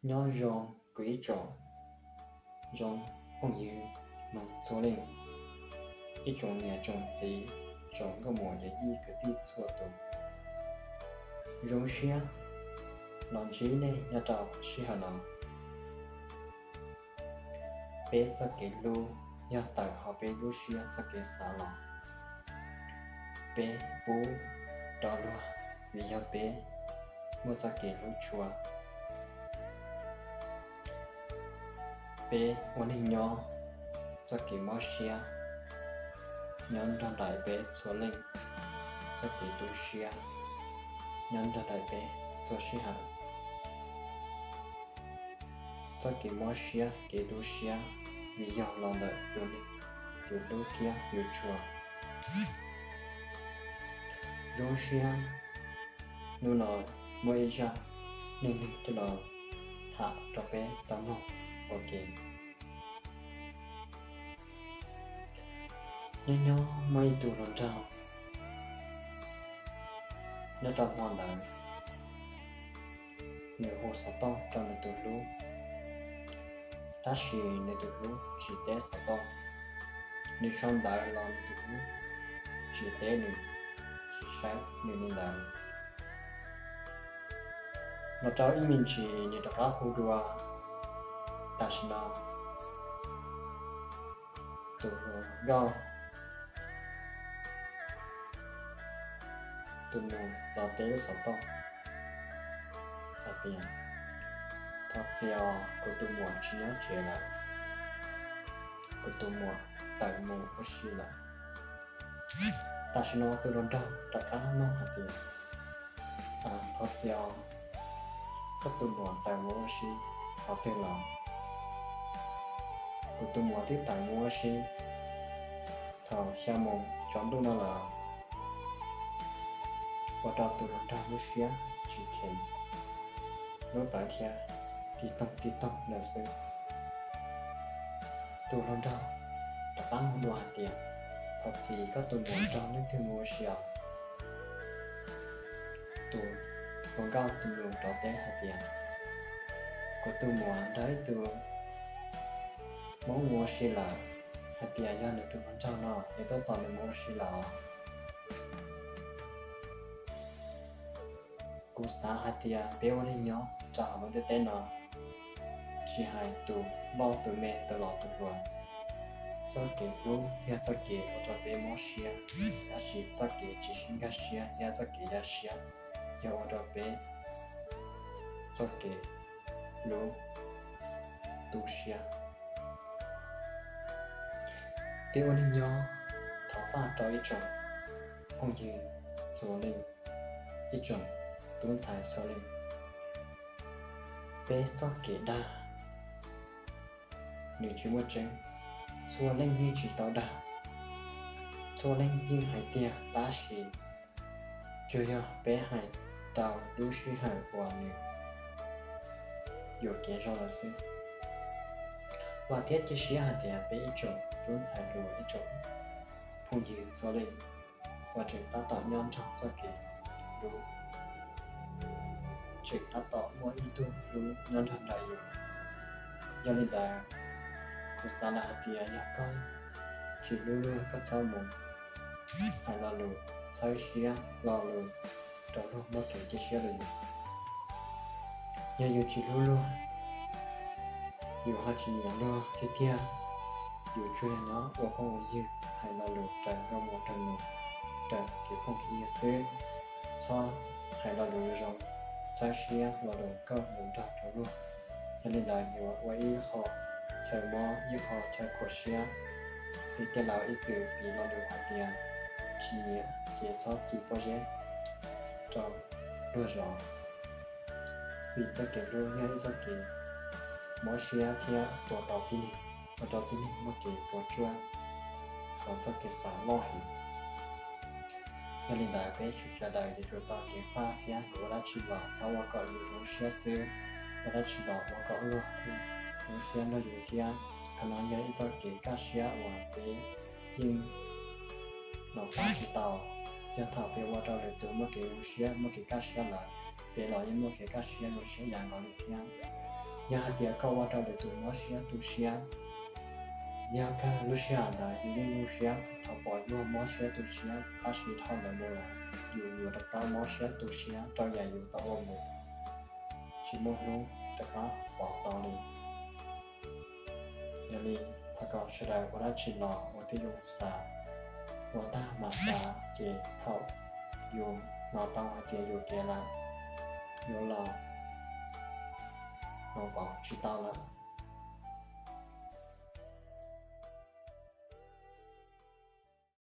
Nyob zoo kuv ib tsoom zoo phooj ywg mloog txhua leej, ib tsoom niam tsoom txiv, tsoom nkauj muam yawm yij kwv tij txhua tus. Zoo siab los ntsib nej nyob rau sij hawm no. Peb txoj kev hlub yog tawm hauv peb lub siab txoj kev xav los. Peb pub rau luag vim yog peb muaj txoj kev hlub tshua. Peb ua neej nyob, txoj kev mob siab nyob nrog nraim peb txhua leej, txoj kev tu siab nyob nrog nraim peb txhua sij hawm. Txoj kev mob siab kev tu siab vim yog los ntawm tus neeg yus hlub thiab yus tshua. Zoo siab hnub no muaj ib zaj neej neeg coj los tham rau peb tau mloog ua ke. Nyob nyob muaj ib tug hluas nraug, nyob rau hmo ntawd nws hu xov tooj rau nws tus hlub, tab sis nws tus hlub tsis teb xov tooj. Nws sau ntawv los nws tus hlub tsis teb nws, tsis saib nws li ntawd. Los rau ib me ntsis nws rov qab hu dua. Tam sim no tus hluas nkauj tus nus los teb lub xov tooj hais tias, thov txim os, kuv tus muam tsis nyob tsev lawm, kuv tus muam tawm mus ua si lawm. Tam sim no tus hluas nraug rov qab nug hais tias, thov txim os, koj tus muam tawm mus ua si qhov twg lawm? Kuv tus muam twb tawm mus ua si thaum xya moos tsaus ntuj no lawm. Ua rau tus hluas nraug lub siab tsis kheev, lub plawv dhia tib toog tib toog lawm xwb. Tus hluas nraug rov qab nug dua hais tias, thov txim, koj tus muam nrog leej twg mus ua si os? Tus hluas nkauj tus nus rov teb hais tias, kuv tus muam nrog ib tug Hmoob mus ua si lawm, hais tias yog nws tus hluas nraug no es tab tom nws mus ua si lawm os. Kuv xav hais tias peb ua neej nyob rau hauv lub ntiaj teb no, tsis hais tus loj tus me, tus laus tus hluas, txoj kev hlub yog txoj kev ua rau peb mob siab, tab sis txoj kev tsis sib nkag siab thiab txoj kev ya siab yog ua rau peb txoj kev hlub tu siab. Peb ua neej nyob, thov faj rau ib tsoom phooj ywg txhua leej, ib tsoom tub ntxhais txhua leej, peb txoj kev dag nws tsis muaj tseeb, txhua leej yeej tsis tau dag, txhua leej yeej hais tiag, tab sis tsuas yog peb hais rau lub sij hawm uas nws yuam kev zog lawm xwb. Vam thiab cia siab hais tias peb ib tsoom tub ntxhais hluas, ib tsoom phooj ywg txhua leej uas tseem tab tom nyob nrog txoj kev hlub, tseem tab tom muaj ib tug hlub nyob nrog nraim yus. Yog li ntawd, kuv xav lawm hais tias yog koj tsis hlub luag, koj txhob mus hais lo lus txhawb siab, lo lus rau luag muab kev cia siab rau yus. Yog yus tsis hlub luag, yus ho tsis nyiam luag tiag tiag, yus tsuas yog nyob ua phooj ua ywg, hais lo lus raws nkauj muam nraug nus, raws kev phooj kev ywg xwb. Txhob hais lo lus zoo, txhawb siab, lo lus nkauj lus nraug rau luag. Yog li ntawd yuav ua ib qho chaw mob, ib qho chaw khuam siab, vim tej laus ib txwm piv lo lus hais tias, tsis nyiam ces txhob ci pob zeb rau luag zov. Vim txoj kev hlub yog ib txoj kev mob siab thiab puas tau tib neeg, ua rau tib neeg muaj kev puas tsuaj hauv txoj kev xav loj heev. Yog li ntawd peb sawv daws yuav tsum tau kev faj thiab yuav ua dab tsi los txhob ua kom yus zoo siab xwb, ua dab tsi los ua kom luag zoo siab nrog yus thiab. Qhov no yog ib txoj kev kaj siab uas peb yeej los pab tsis tau. Yog thaum peb ua rau lwm tus muaj kev zoo siab, muaj kev kaj siab lawm, peb los yeej muaj kev kaj siab zoo siab ib yam nkaus li thiab. Yog hais tias koj ua rau lwm tus mob siab tu siab, yog kawg lub sij hawm ntawd yus yeej nyuaj siab, thaum pom yus mob siab tu siab, tab sis dhau ntawd mus lawm yus yuav rov qab mob siab tu siab rau yam yus tau ua mus, tsis muaj hnub rov qab pom tau li. Yog li, thov kom sawv daws ua dab tsi los ua tib zoo xav, ua tag mam xav, ces thaum yus hnov tau hais tias yuam kev lawm, yuav los hnov paub tsis tau lawm.